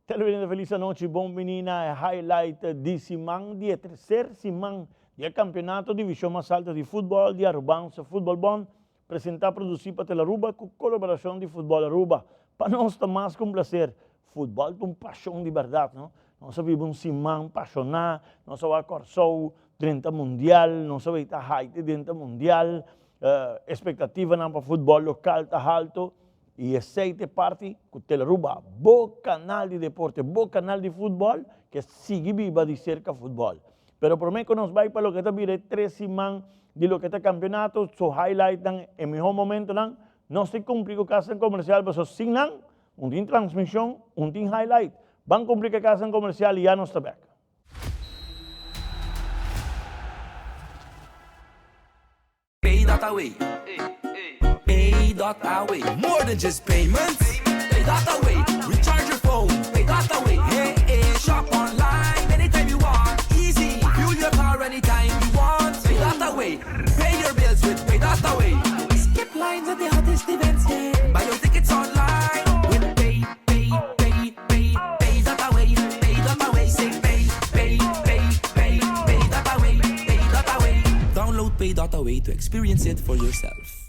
Televidente felis anochi, bon bini na e highlight di siman di e tercer siman di e campeonato division mas alto di futbol di Arubaanse Voetbalbond, presenta produci pa Telaruba cu colaboracion di Futbol Aruba. Pa nos ta mas cu un placer, futbol ta un pasion di berdad no, nos a biba un siman pasiona, nos a wak Corsou drenta mundial, nos a weta Haiti drenta mundial, expectativanan pa futbol local ta halto. I esei ta e parti ku Telaruba, bo kanal di deporte, bo kanal di futbòl, ke sigui biba di serka futbòl. Pero promé ku nos bai pa loke ta bira e tres siman di loke ta kampionato, su highlightnan, e mihó momentonan, nos tin kumpli ku kasnan komersial pasobra sin nan, un tin transmishon, un tin highlight. Ban kumpli ku e kasnan komersial i ya nos ta bèk. Pay.away Pay.away More than just payments Pay.away Recharge your phone Pay.away Hey hey Shop online anytime you want Easy Fuel your car anytime you want Pay.away Pay your bills with Pay.away Skip lines at the hottest events yeah Buy your tickets online with Pay Pay Pay Pay Pay dot away Pay dot away Say pay Pay Pay Pay Pay dot away Pay dot away Download Pay dot away to experience it for yourself.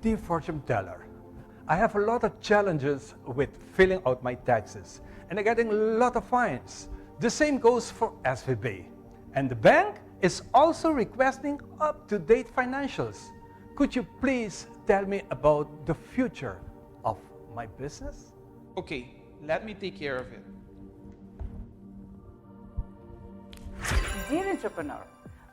Dear fortune teller, I have a lot of challenges with filling out my taxes and I'm getting a lot of fines. The same goes for SVB. And the bank is also requesting up-to-date financials. Could you please tell me about the future of my business? Okay, let me take care of it. Dear entrepreneur,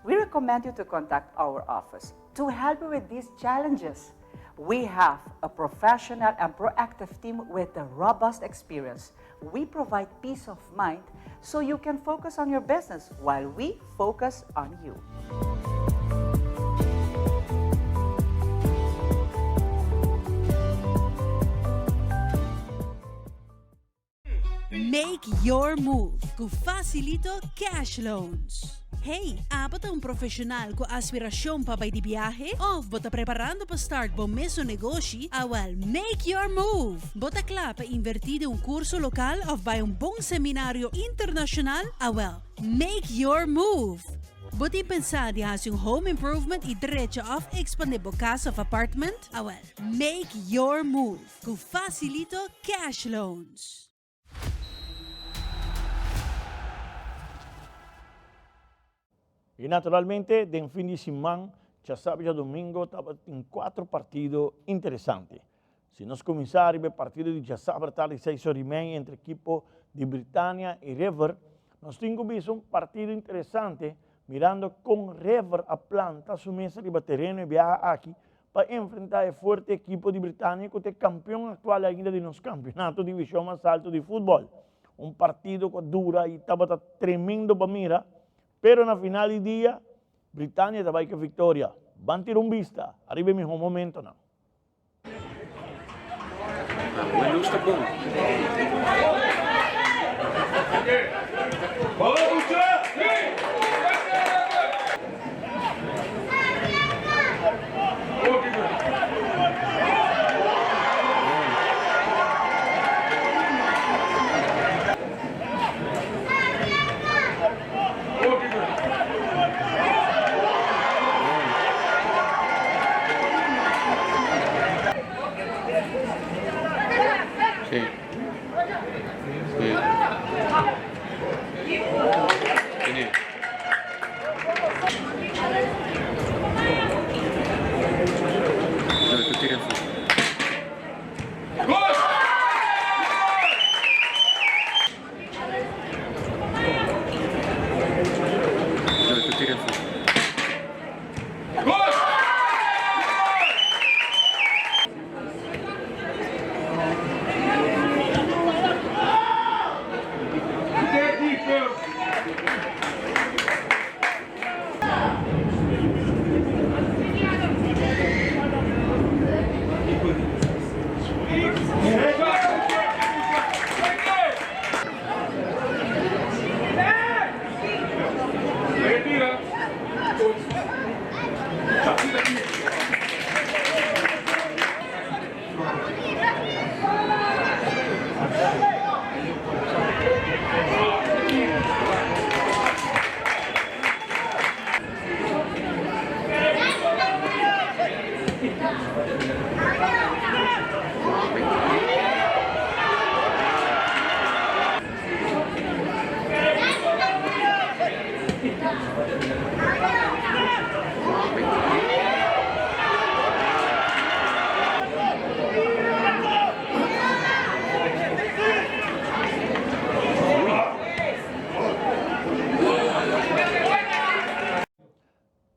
we recommend you to contact our office to help you with these challenges. We have a professional and proactive team with a robust experience. We provide peace of mind so you can focus on your business while we focus on you. Make your move ku Facilito Cash Loans. Hey, abo ta un profesional ku aspiracion pa bai di biahe? Of bo ta preparando pa start bo mesun negoshi? Awel, make your move! Bo ta kla pa inverti den un curso local of bai un bon seminario internacional? Awel, make your move! Bo tin pensa di haci un home improvement y drecha of expande bo cas of apartment? Awel, make your move! Ku Facilito Cash Loans. Y naturalmente den fin di siman, djasabra y djadomingo tabatin cuatro partido interesante. Si nos cuminsa riba e partido di djasabra tardi seis ora y media entre ekipo di Britania y River, nos tin cu bisa un partido interesante mirando con River a planta su mes riba tereno e biaha aki pa enfrentá e fuerte ekipo di Britania ku ta e kampion aktual ainda di nos kampeonato divishon mas altu di futbòl. Un partido ku a dura i tabata tremendo pa mira, pero na final di dia Britania ta bai ku e viktoria. Ban tira un bista ariba e mihó momentonan. Sí. Sí.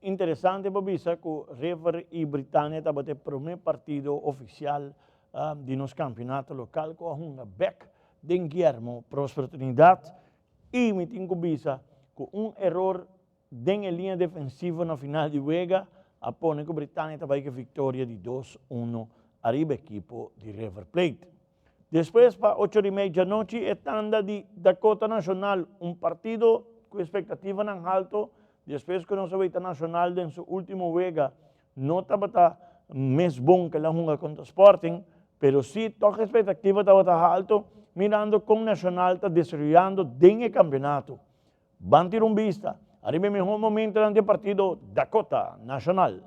Interesante pa bisa cu River y Britannia tabata e prome partido oficial di nos campeonato local cu a hunga bek den Guillermo Prosper Trinidad y mi tin cu bisa cu un eror den e liña defensivo na final di wega a pone cu Britannia ta bay cu e victoria di dos uno ariba ekipo di River Plate. Despues pa ocho di mei djanochi e tanda di Dakota Nacional, un partido cu expectativanan halto despues cu nos a weta Nacional den su ultimo wega no tabata mes bon cu el a hunga contra Sporting, pero si toch expectativa tabata halto mirando con Nacional ta desaroyando den e campeonato. Ban tira un bista ariba e mihor momentonan di e partido Dakota Nacional.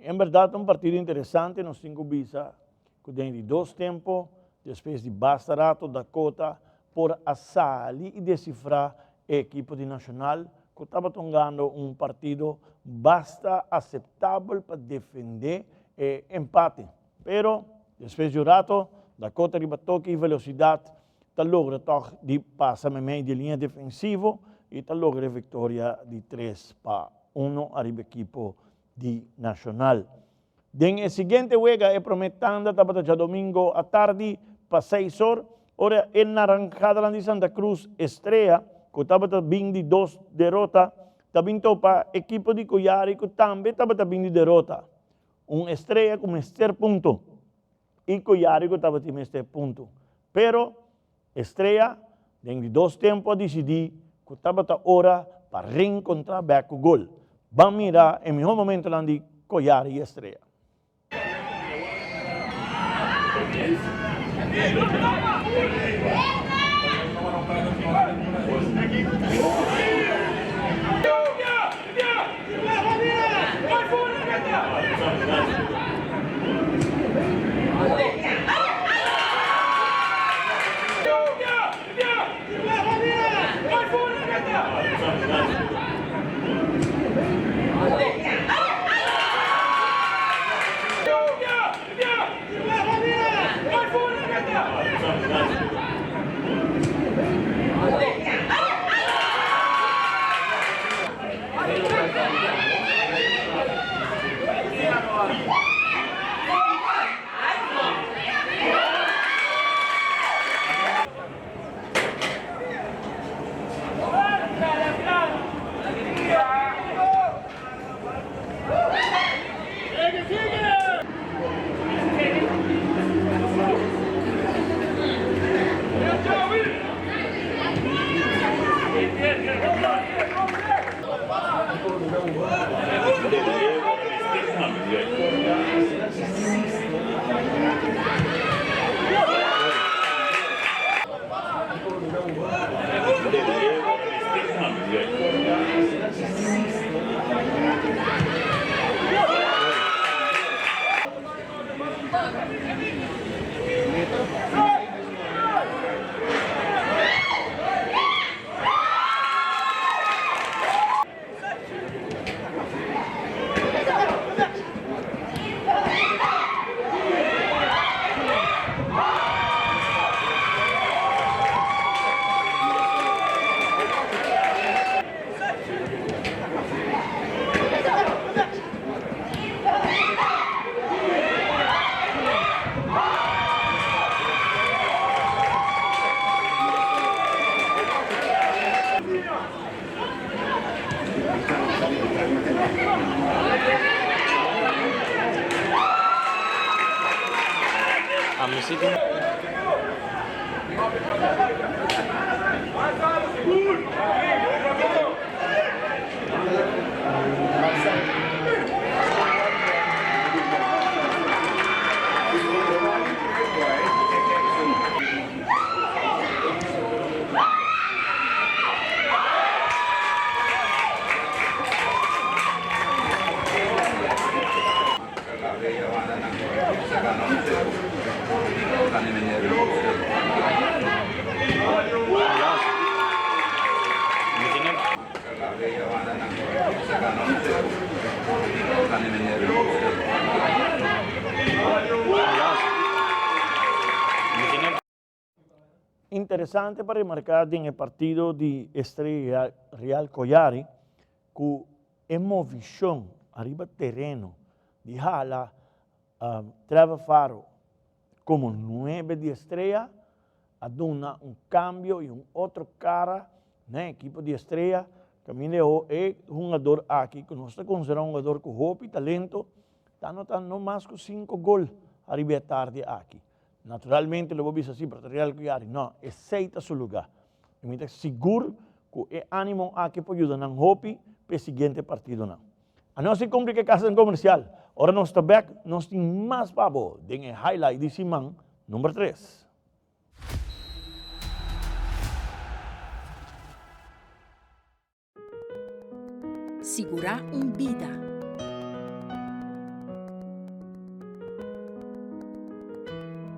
En berdad un partido interesante, nos tin cu bisa cu den di dos tempo, despues di basta rato Dakota por a sali y descifra e ekipo di Nacional cu tabata hungando un partido basta aceptabel pa defende e empate. Pero despues di un rato Dakota riba toke y velocidad ta logra tog di pasa meimei di e liña defensivo y ta logra e victoria di tres pa uno ariba ekipo di Nacional. Den e siguiente wega e prome tanda tabata djadomingo atardi pa seis or, ora e Naranjadanan di Santa Cruz Estrella cu tabata bin di dos derota ta bin topa ekipo di Koyari cu tambe tabata bin di derota. Un Estrella cu mester punto. I ku Yarico tabatin mester punto. Pero, Estrella, den di dos tempu a disidí ku tabata ora pa reenkontrá bèk ku gol. Ban mira e mihó momentonan di Koyari i Estrella. Interesante pa remarca den e partido di Estrella Real Collari cu e movicion ariba tereno di hala Trevor Faro como nuebe di Estrella a duna un cambio y un otro cara na e ekipo di Estrella caminda e hungador aki cu nos ta considera un hungador cu hopi talento ta anota no mas cu cinco gol ariba e tardi aki. Naturalmente lo bo bisa si, pero ta Real Cuyari. No, esey ta su lugar. Y mi ta sigur cu e animo aki por yuda nan hopi pa e siguiente partidonan. Anos si cumpli cu e casanan comercial. Ora nos ta bek, nos tin mas pa bo den e highlight di siman number tres. Sigurá un bida.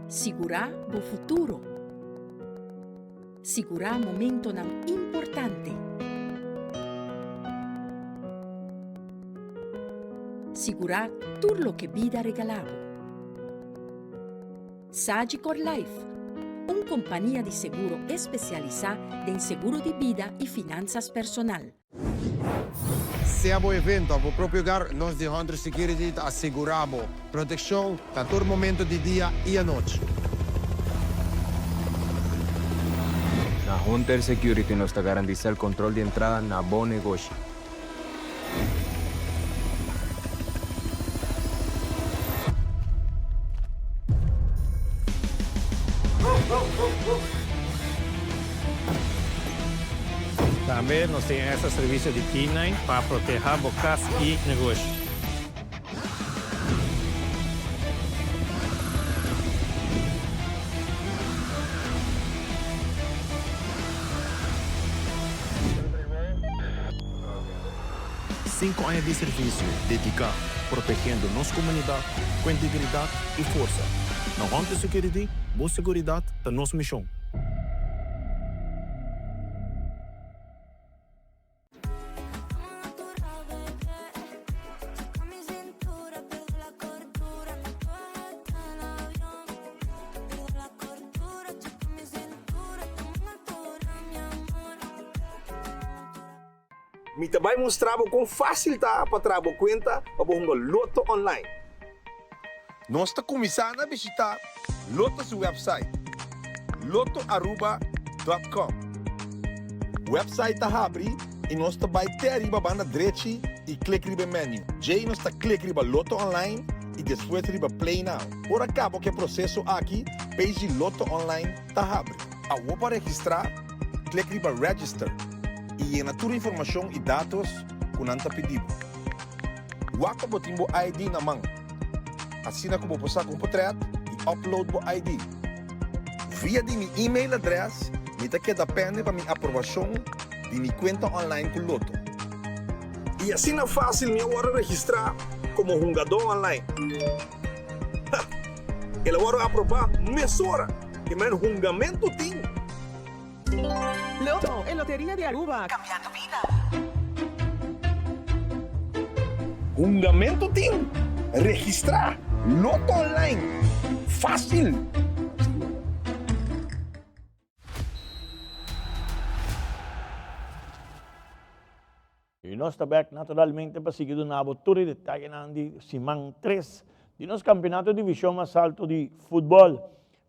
Sigurá bo futuro. Sigurá momentonan importante. Sigurá tur loke bida regalá bo. Sagicor Life, un kompania di seguro espesialisá den seguro di bida i finansas personal. Sea bo evento of bo propio hogar, nos di Hunter Security ta asegurá bo protekshon na tur momento di dia i anochi. Na Hunter Security nos ta garantisa el kontrol di entrada na bo negoshi. Tambe nos tin extra servicio di K-nine pa proteha bo cas y negoshi. Sinku aña di servisio dediká protegiendo nos komunidat ku integridat i forsa. Na Hunter Security, bo seguridat ta nos mishon. Mi ta bai mustra bo kon fásil ta pa traha bo kuenta pa bo hunga Lotto online. Nos ta kuminsá na bishitá Lotto su wèpsait, lottoaruba dòt kòm. Wèpsait ta habri i nos ta bai te ariba banda drechi i klik riba e menu. Djei nos ta klik riba Lotto Online i despues riba Play Now. Ora kaba ku e proseso aki, page di Lotto Online ta habri. Awor pa registrá, klik riba Register i yena tur informashon i datos ku nan ta pidi bo. Wak pa bo tin bo ID na man, asina ku bo por saka un potrèt i upload bo ID. Via di mi email adrès mi ta keda pende pa mi aprobashon di mi kuenta online ku Lotto. I asina fásil mi a wòrdu registrá komo hungadó online. Ha! El a wòrdu aprobá mesora ku men hungamentu tin. Lotto, e loteria di Aruba, cambiando bida. Hungamento tin! Registrá! Lotto Online! Fácil! Y nos ta bek naturalmente pa sigui duna bo tur e detayenan di siman tres di nos campeonato division mas alto di futbol.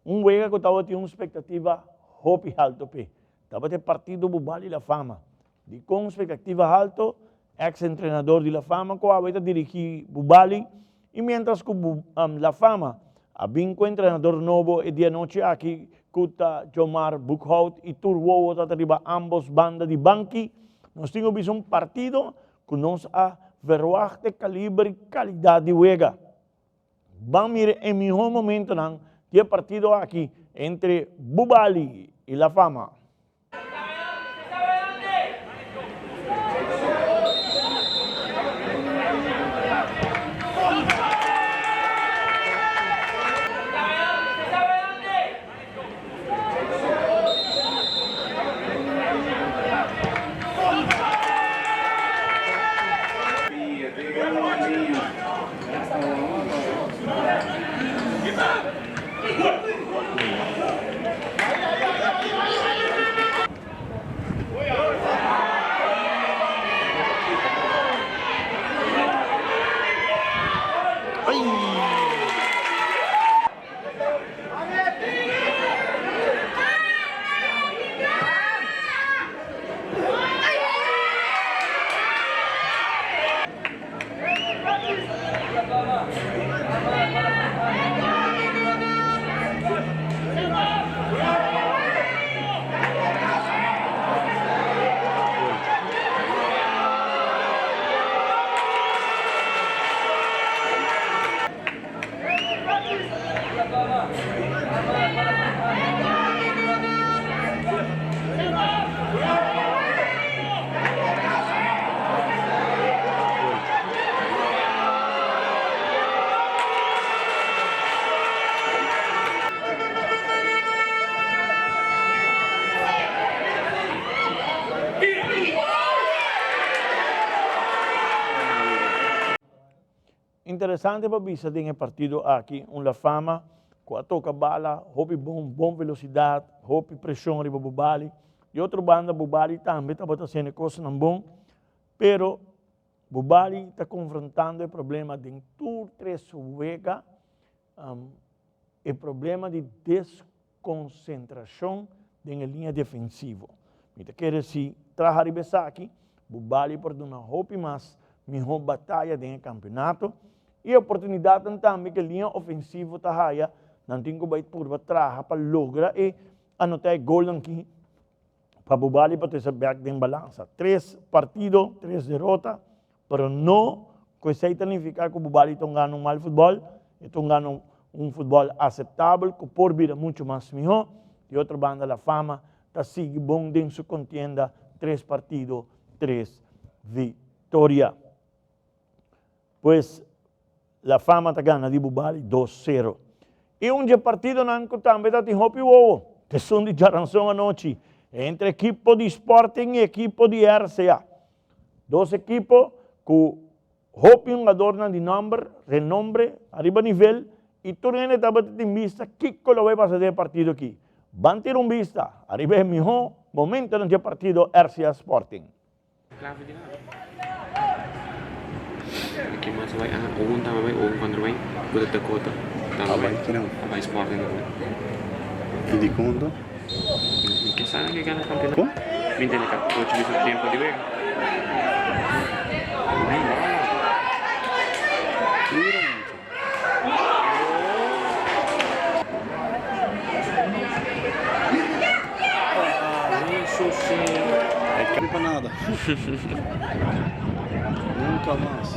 Un wega cu tabatin un spectativa hopi halto p'e. Tabata e partido Bubali La Fama. Dicon spectativa halto? Ex entrenador di La Fama cu awe ta dirigi Bubali y mientras cu La Fama a bin cu entrenador nobo e dia nochi aki cu ta Jomar Boekhout y tur wowo ta riba ambos banda di banki, nos tin cu bisa un partido cu nos a verwacht e caliber y calidad di wega. Ban mira e miho momentonan di e partido aki entre Bubali y La Fama. Interesante pa bisa den e partido aki un La Fama ku a toka bala hopi bon, bon velosidat, hopi preshon riba Bubali. Di otro banda Bubali tambe tabata hasiendo e kosnan bon, pero Bubali ta konfrontando e problema den tur tres wega, e problema di deskonsentrashon den e liña defensivo. Mi ta kere si traha riba esaki, Bubali por duna hopi mas mihó bataya den e kampeonato i e oportunidatnan tambe ku e liña ofensivo ta haya, nan tin ku bai purba traha pa logra e anotá e golnan ki pa Bubali pa trese bek den balansa. Tres partido, tres derota, pero no ku esei ta nifiká ku Bubali ta hungando un mal futbòl, e ta hungando un futbòl aseptabel ku por bira muchu mas mihó. Di otro banda La Fama ta sigui bon den su kontienda, tres partido, tres viktoria. Pues La Fama ta gana di Bubali dos sero. I un dje partidonan ku tambe ta tin hopi wowo ta esun di djaranson anochi entre ekipo di Sporting i ekipo di RCA. Dos ekipo ku hopi hungadornan di nòmber, renombre, ariba nivel i tur hende tabata tin bista kiko lo bai pasa den e partido aki. Ban tira un bista ariba e mihó momentonan dje partido RCA-Sporting. Clave di nada. Aki mas a bai a Ogun tambe a bai Ogun contra bai ku ta Dakota tambe a bai a bai Sporting tambe. I di konto? Mi ke sa ke gana kampionato. Mi tene ka ocho di su tempo di wega. Mira mucho. E pa nada. Nunca mas.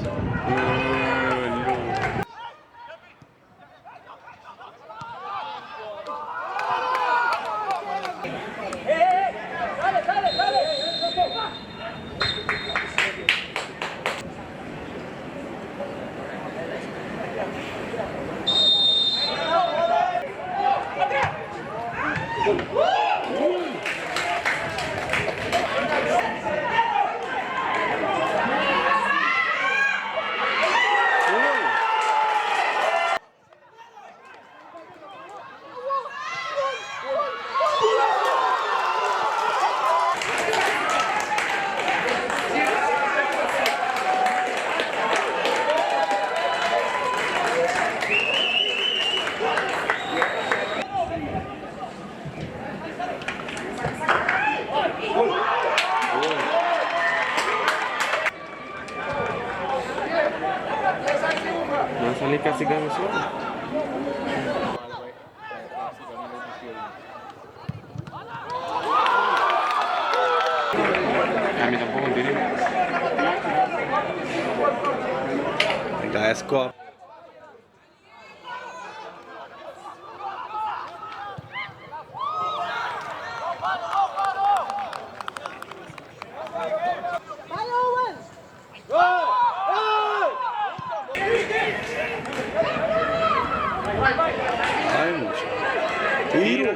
Nan sali casi gana solo. Ami tampoco ntende. Guy score. Ay mucha. Tiro.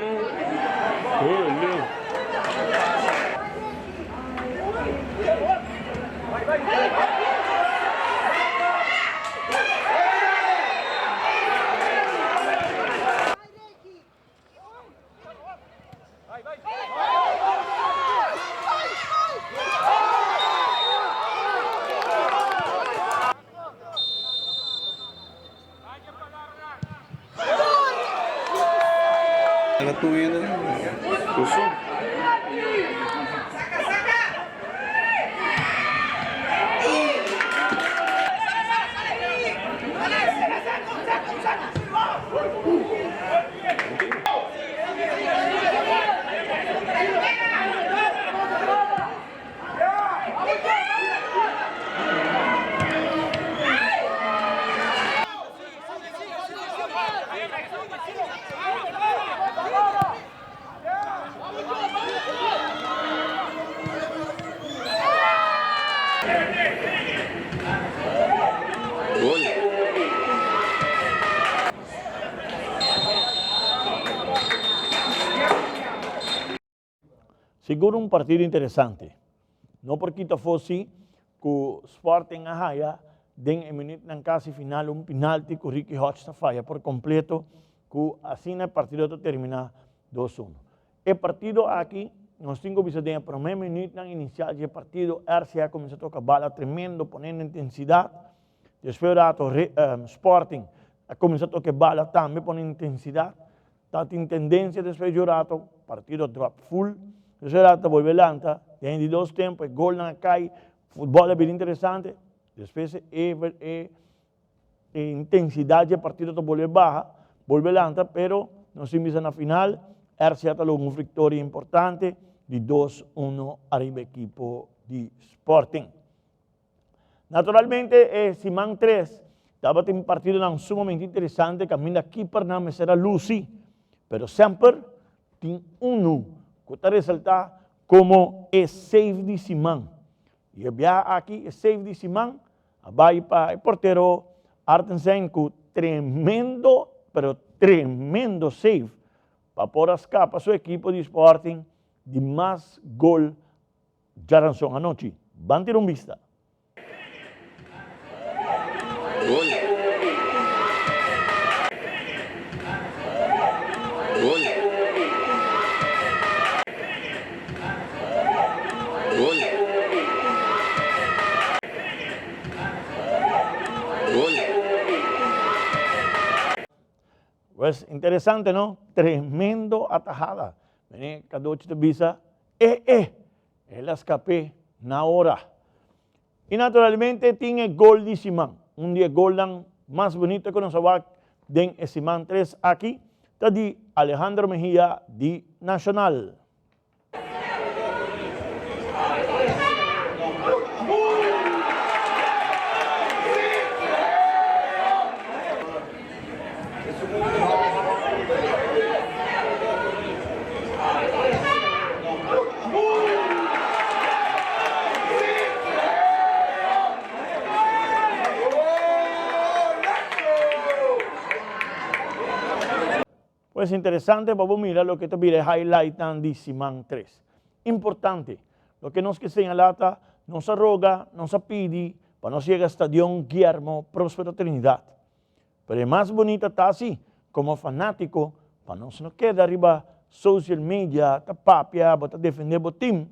Sigur un partido interesante. No por kita afó si cu Sporting a haya. Den e minütnan kasi final un pinalti ku Ricky Hodge ta faya por kompleto ku asina e partido ta terminá dos uno. E partido aki nos tin ku bisa den e promé minütnan inisial dje partido RCA kuminsá toka bala tremendo ponendo intensidat. Despues rato Sporting a kuminsá toka e bala tambe pone intensidat. Ta tin tendensia despues di un rato partido a drop full. Despues rato ta bolbe lanta den e di dos tempo e golnan a kai futbòl a bira interesante. Despues e e e intensidad dje partido ta bolbe baha, bolbe lanta, pero nos tin bisa na final RCA ta logra un victoria importante di dos uno ariba ekipo di Sporting. Naturalmente e siman tres tabatin partidonan sumamente interesante kaminda keepernan mester a lusi, pero semper tin unu ku ta resalta komo e save di siman. I e biaha aki e save di siman a bai pa e portero Artensen ku tremendo pero tremendo save pa por a skapa su ekipo di Sporting di mas gol djaranson anochi. Ban tira un bista. Gol. Gol. Gol. Gol. Pues interesante no? Tremendo atajada. Mene Cadochi ta bisa, eh eh, el a skap'é na ora. I naturalmente tin e gol di siman. Un di e golnan mas bunito ku nos a wak den e siman tres aki ta di Alejandro Mejia di Nacional. Pues interesante pa bo mira loke ta bira e highlightnan di siman tres. Importante, loke nos ke señalá ta nos a roga, nos a pidi pa nos yega Stadion Guillermo Prospero Trinidad. Pero e mas bunita ta si, komo fanátiko, pa nos no keda riba social media ta papia, bo ta defendé bo tim,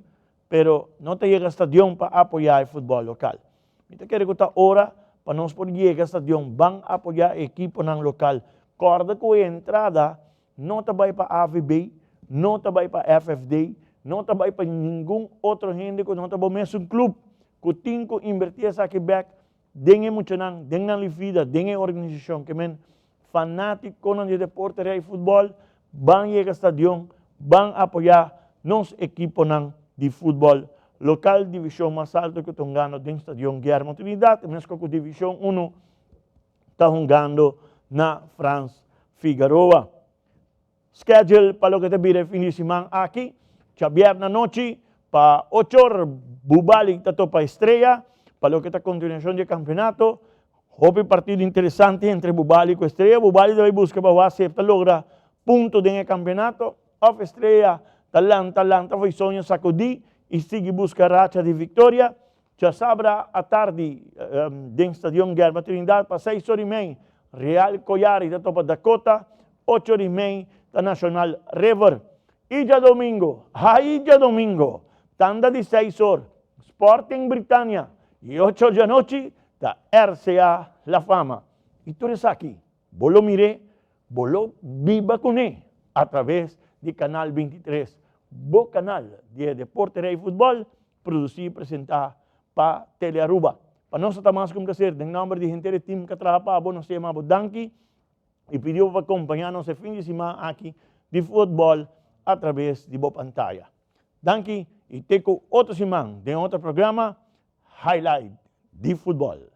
pero no ta yega stadion pa apoyá e futbòl lokal. Mi ta kere ku ta ora pa nos por yega stadion ban apoyá e ekiponan lokal. Kòrda ku e entrada no ta bai pa AVB, no ta bai pa FFD, no ta bai pa ningun otro hende ku no ta bo mesun klup ku tin ku inbertí esaki bèk Den e muchanan, den nan livida, den e organisashon ke men fanátikonan di deporte rei futbòl ban yega stadion, ban apoyá nos ekiponan di futbòl lokal divishon mas alto ku ta hungando den stadion Guillermo Trinidad, meskos ku divishon uno ta hungando na Frans Figaroa. Schedule pa loke ta bira e fin di siman aki, djabièrnè anochi pa ochor Bubali ta topa Estrella pa loke ta kontinuashon di e kampionato. Hopi partido interesante entre Bubali ku Estrella. Bubali ta bai buska pa wak si e ta logra punto den e kampionato òf Estrella ta lanta lanta for e soño sakudí i sigui buska racha di viktoria. Djasabra atardi den Stadion Guillermo Trinidad pa seis ora i mei Real Koyari ta topa Dakota, ocho ora i mei ta Nacional River. I djadomingo, ai djadomingo, tanda di seis or Sporting Britania i ocho or djanochi ta RCA La Fama. I tur esaki bo lo mir'é, bo lo biba kuné atraves di Canal 23, bo canal di e deporte rei futbòl Producí y presentá pa Telearuba. Pa nos ta mas ku un placer. Den nomber di henter e team ku a traha pa abo nos ta yama bo danki y pidi bo pa kompañá nos e fin di siman aki di futbòl atraves di bo pantaya. Danki y te ku otro siman den otro programa Highlight di Futbòl.